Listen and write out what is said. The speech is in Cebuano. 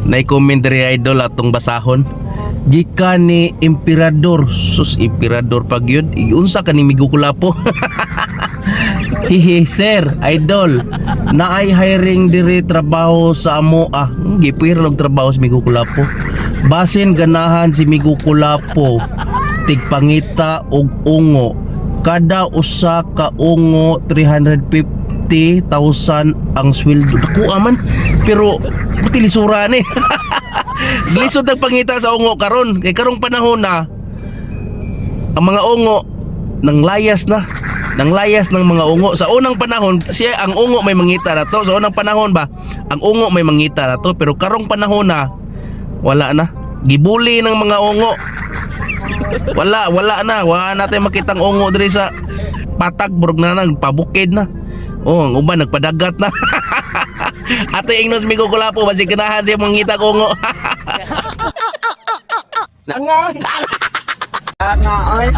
Nay comment diri, idol, atong basahon. Gikan ni Emperador, sus, Emperador pag yun. Unsa ka ni Migo Kulapo? Hihi, sir, idol. Naay hiring diri, trabaho sa amo ah. Gipir og trabaho si Migo Kulapo. Basin ganahan si Migo Kulapo. Tigpangita og ungo. Kada usa ka ungo 350,000 ang sweldo. Dako man. Pero puti lisura ni. Lisod ang pangita sa ungo karon kay karong panahon na ang mga ungo nang layas na, nang layas ng mga ungo. Sa unang panahon siya, ang ungo may mangita na to. Sa unang panahon ba, ang ungo may mangita na to, pero karong panahon na, wala na, gibuli ng mga ungo. Wala, wala na, wala natin makitang ungo diri sa patag, burog na nang pabukid na. Oh, ang uban nagpadagat na. Ato ingnos Migo Kulapo, basig ganahan siya mangita ungo. Nga, oy.